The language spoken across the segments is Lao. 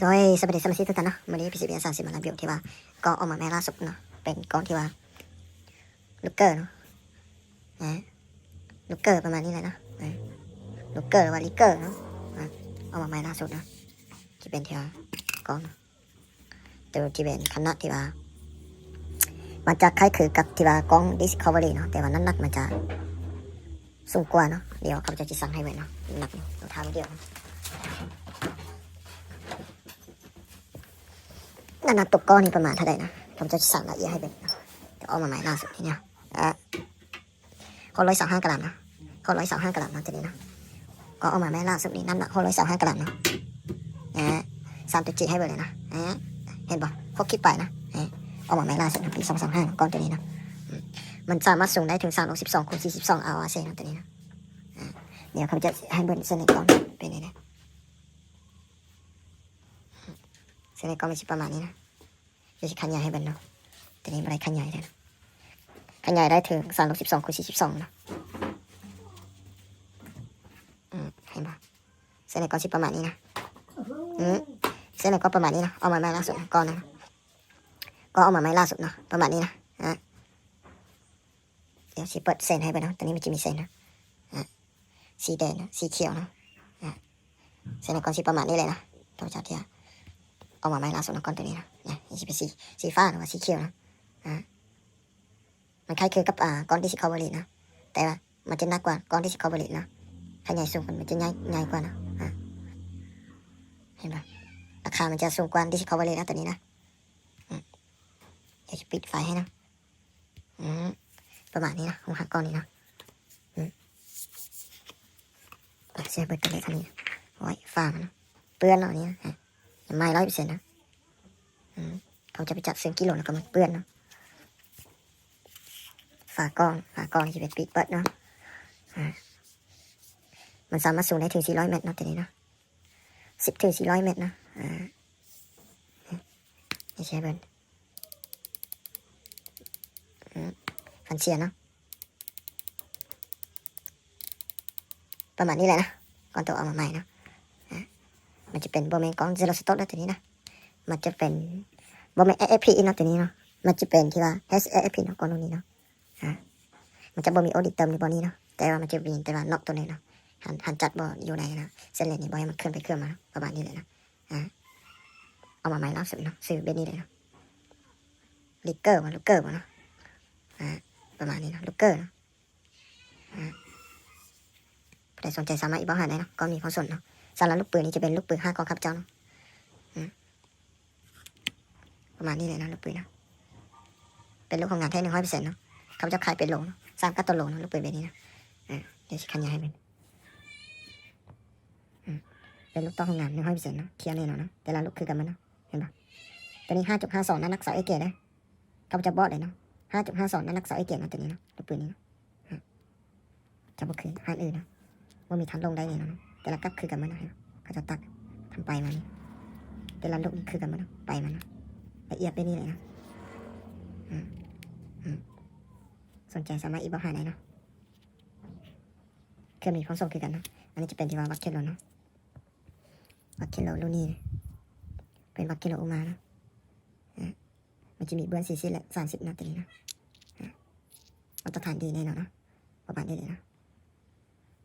ໂດຍ ສະບາຍດີສະມາຊິກທຸກທ່ານເນາະ, ມື້ນີ້ ພີຊີບີ ອາສາ ຊິມາຣີວິວທີ່ວ່າກ້ອງອອກມາໃໝ່ລ່າສຸດເນາະ, ເປັນກ້ອງທີ່ວ່າລູກເກີເນາະ, ເອີ ລູກເກີປະມານນີ້ແຫຼະເນາະ, ເອີ ລູກເກີ ຫຼືວ່າລີເກີເນາະ, ເອີ ອອກມາໃໝ່ລ່າສຸດເນາະ, ທີ່ເປັນທີ່ວ່າກ້ອງເນາະ, ໂຕທີ່ເປັນຂະໜາດທີ່ວ່າ ມັນຈະຄ້າຍຄືກັບທີ່ວ່າກ້ອງ ດິສຄັບເວີຣີ ເນາະ, ແຕ່ວ່ານ້ຳໜັກມັນຈະ ສູງກວ່າເນາະ. ດຽວຂ້າພະເຈົ້າຊິຊັ່ງໃຫ້ເບິ່ງເນາະ, ໜັກນີ້ ຕ້ອງຖາມດຽວ. ນ້ຳໜັກຕົວກ້ອງນີ້ປະມານເທົ່າໃດນະ? ຂ້າພະເຈົ້າຊິຊັ່ງລະອຽດໃຫ້ເບິ່ງເນາະ, ແຕ່ອອກມາໃໝ່ລ່າສຸດນີ້ເນາະ, ເອີ ຮ້ອຍຊາວຫ້າກຣາມເນາະ, ຮ້ອຍຊາວຫ້າກຣາມເນາະ ໂຕນີ້ເນາະ. ກໍອອກມາໃໝ່ລ່າສຸດນີ້ ນ້ຳໜັກຮ້ອຍຊາວຫ້າກຣາມເນາະ, ເອີ ຊ່າງໂຕຈິໃຫ້ເບິ່ງເລີຍເນາະ, ເອີ ເຫັນບໍ່? ຫົກຂີດປາຍເນາະ, ເອີ ອອກມາໃໝ່ລ່າສຸດເນາະ ປີສອງພັນຊາວຫ້າເນາະ, ກ້ອງໂຕນີ້ເນາະ. ອືມ ມັນສາມາດສູງໄດ້ເຖິງສາມຮ້ອຍສິບສອງຄູນສີ່ສິບສອງ ອາວ ອາເຊ ເນາະ ໂຕນີ້ເນາະ. ອາ ດຽວຂ້າພະເຈົ້າຊິໃຫ້ເບິ່ງເສັ້ນໃນກ້ອງເປັນແນວໃດ. ເສັ້ນໃນກ້ອງມັນຊິປະມານນີ້ນະ, ດຽວຊິຂະຫຍາຍໃຫ້ເບິ່ງເນາະ. ໂຕນີ້ບໍ່ໄດ້ຂະຫຍາຍເດ້, ຂະຫຍາຍໄດ້ເຖິງສາມຮ້ອຍສິບສອງຄູນສີ່ສິບສອງເນາະ. ອືມ ເຫັນບໍ່? ເສັ້ນໃນກ້ອງຊິປະມານນີ້ນະ. ອືມ ເສັ້ນໃນກ້ອງປະມານນີ້ນະ, ອອກມາໃໝ່ລ່າສຸດນະ ກ້ອງນັ້ນນະ, ກໍອອກມາໃໝ່ລ່າສຸດເນາະ ປະມານນີ້ນະ. ອາ ດຽວຊິເປີດເສັ້ນໃຫ້ເບິ່ງເນາະ, ໂຕນີ້ມັນຈະມີເສັ້ນເນາະ, ອາ ສີແດງເນາະ ສີຂຽວເນາະ, ອາ ເສັ້ນໃນກ້ອງຊິປະມານນີ້ເລີຍເນາະ. ໂຕຈາກທີ່ອອກມາໃໝ່ລ່າສຸດເນາະ ກ້ອງໂຕນີ້ເນາະ, ນີ້ຊິເປັນສີ ສີຟ້າ ຫຼືວ່າສີຂຽວເນາະ. ອາ ມັນຄ້າຍຄືກັບ ອາ ກ້ອງດິສຄັບເວີຣີເນາະ, ແຕ່ວ່າມັນຈະໜັກກວ່າກ້ອງດິສຄັບເວີຣີເນາະ, ຂະຫຍາຍສູງ ມັນຈະໃຫຍ່ ໃຫຍ່ກວ່າເນາະ. ອາ ເຫັນບໍ່? ລາຄາມັນຈະສູງກວ່າດິສຄັບເວີຣີເນາະ ໂຕນີ້ເນາະ. ອາ ດຽວຊິປິດໄຟໃຫ້ເນາະ. ອືມ ປະມານນີ້ນະ, ຫົວຫາກ້ອງນີ້ນະ. ອືມ ອາ ເສຍເບິດໄປເລີຍຄັນນີ້. ໂອ້ຍ ຝາມັນເນາະ ເປື້ອນເນາະ ອັນນີ້ນະ, ໃໝ່ຮ້ອຍເປີເຊັນນະ. ອືມ ເຂົາຈະໄປຈັບເຊິ່ງກິໂລ ແລ້ວກໍມັນເປື້ອນເນາະ. ຝາກ້ອງ ຝາກ້ອງຊິເປັນປີກເປີດເນາະ. ອາ ມັນສາມາດສູງໄດ້ເຖິງສີ່ຮ້ອຍແມັດເນາະ ໂຕນີ້ເນາະ, ສິບເຖິງສີ່ຮ້ອຍແມັດເນາະ. ອາ ນີ້ໃຊ້ເບິ່ງ ອືມ ຟັນເສຍເນາະ. ປະມານນີ້ແຫຼະເນາະ, ກ້ອງໂຕອອກມາໃໝ່ເນາະ. ອາ ມັນຈະເປັນ ບໍ່ແມ່ນກ້ອງເຊີໂຣສະຕັອກເນາະ ໂຕນີ້ເນາະ, ມັນຈະເປັນ ບໍ່ແມ່ນ ເອສເອັຟພີ ເນາະ ໂຕນີ້ເນາະ, ມັນຈະເປັນທີ່ວ່າ ເອສເອັຟພີ ເນາະ ກ້ອງໂຕນີ້ເນາະ. ອາ ມັນຈະບໍ່ມີໂອດິດເຕີມໃນບ່ອນນີ້ເນາະ, ແຕ່ວ່າມັນຈະມີແຕ່ວ່ານອກໂຕນີ້ເນາະ, ຫັນ ຫັນຈັດບໍ່ຢູ່ໃນເນາະ, ເສັ້ນເລນນີ້ບໍ່ໃຫ້ມັນເຄື່ອນໄປເຄື່ອນມາເນາະ, ປະມານນີ້ແຫຼະເນາະ. ອາ ອອກມາໃໝ່ລ່າສຸດເນາະ, ຊື່ເບດນີ້ເລີຍເນາະ, ລີເກີບໍ່ ລູກເກີບໍ່ເນາະ. ອາ ປະມານນີ້ເນາະ, ລູກເກີເນາະ. ອາ ຜູ້ໃດສົນໃຈສາມາດອິນບັອກຫາໄດ້ເນາະ, ກໍມີຄວາມສົນເນາະ. ສຳລັບລູກປືນນີ້ຈະເປັນລູກປືນຫ້າກ້ອງຂ້າພະເຈົ້າເນາະ. ອືມ ປະມານນີ້ເລີຍເນາະ ລູກປືນເນາະ, ເປັນລູກໂຮງງານແທ້ໜຶ່ງຮ້ອຍເປີເຊັນເນາະ. ຂ້າພະເຈົ້າຂາຍເປັນໂລເນາະ, ສ້າງກັບໂຕໂລເນາະ ລູກປືນແບບນີ້ນະ. ອາ ດຽວຊິຂະຫຍາຍໃຫ້ເບິ່ງ. ອືມ ເປັນລູກຕໍ່ໂຮງງານໜຶ່ງຮ້ອຍເປີເຊັນເນາະ, ເຄຍແນ່ນອນເນາະ, ແຕ່ລະລູກຄືກັນໝົດເນາະ. ເຫັນບໍ່? ໂຕນີ້ຫ້າຈຸດຫ້າສອງ ນ້ຳໜັກຊາວເອັດເກດເດ້, ຂ້າພະເຈົ້າບອກເລີຍເນາະ, ຫ້າຈຸດຫ້າສອງ ນ້ຳໜັກຊາວເອັດເກດເນາະ ໂຕນີ້ເນາະ, ລູກປືນນີ້ເນາະ. ຈະບໍ່ຄືຮ້ານອື່ນເນາະ, ບໍ່ມີທາງລົງໄດ້ແນ່ນອນເນາະ. ແຕ່ລະກັບຄືກັນໝົດເນາະ, ເຫັນບໍ່? ເຂົາຈະຕັດທຳໄປມານີ້, ແຕ່ລະລູກນີ້ຄືກັນໝົດເນາະ, ໄປມາເນາະ, ລະອຽດແບບນີ້ເລີຍເນາະ. ອືມ ອືມ ສົນໃຈສາມາດອິນບັອກຫາໄດ້ເນາະ. ເຄື່ອງມີພວກສົ່ງຄືກັນເນາະ. ອັນນີ້ຈະເປັນທີ່ວ່າວັດເຄໂລເນາະ, ວັດເຄໂລລຸ້ນນີ້ເປັນວັດເຄໂລອຸມາເນາະ. ອາ ມັນຈະມີເບື້ອງສີ່ສິບ ແລະ ສາມສິບເນາະ ໂຕນີ້ເນາະ. ອາ ມາດຕະຖານດີແນ່ນອນເນາະ, ປະມານນີ້ເລີຍເນາະ.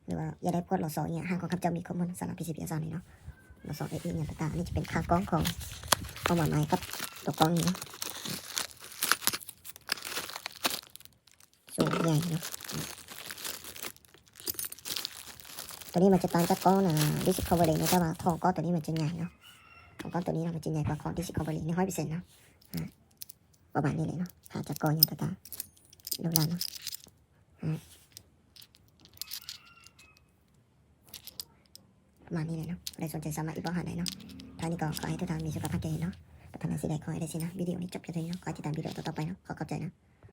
ຫຼືວ່າຢາກໄດ້ພວກລໍຊໍອີ່ຫຍັງ ຮ້ານຂອງຂ້າພະເຈົ້າມີຄົບໝົດ ສຳລັບ ພີຊີບີ ອາສາ ນີ້ເນາະ, ລໍຊໍເອກອີ່ຫຍັງຕ່າງໆ. ອັນນີ້ຈະເປັນຂາກ້ອງຂອງ ອອກມາໃໝ່ກັບຕົວກ້ອງນີ້ເນາະ. ສູງໃຫຍ່ເນາະ. ໂຕນີ້ມັນຈະຕ່າງຈາກກ້ອງ ອາ ດິສຄັບເວີຣີ ເນາະ, ແຕ່ວ່າຂອງກ້ອງໂຕນີ້ມັນຈະໃຫຍ່ເນາະ, ຂອງກ້ອງໂຕນີ້ເນາະ ມັນຈະໃຫຍ່ກວ່າຂອງດິສຄັບເວີຣີ ໜຶ່ງຮ້ອຍເປີເຊັນເນາະ. ອາ ປະມານນີ້ເລີຍເນາະ, ຖ້າຈະກ້ອງຫຍັງຕ່າງໆ ລູກຫຼານເນາະ. ອາ ປະມານນີ້ເລີຍເນາະ, ຜູ້ໃດສົນໃຈສາມາດອິນບັອກຫາໄດ້ເນາະ. ທ້າຍນີ້ກໍຂໍໃຫ້ທຸກທ່ານມີສຸຂະພາບທີ່ດີເນາະ, ປາດຖະໜາສິ່ງໃດຂໍໃຫ້ໄດ້ສິ່ງນັ້ນ. ວິດີໂອນີ້ຈົບພຽງເທົ່ານີ້ເນາະ, ຂໍໃຫ້ຕິດຕາມວິດີໂອຕໍ່ໆໄປເນາະ. ຂໍຂອບໃຈເນາະ.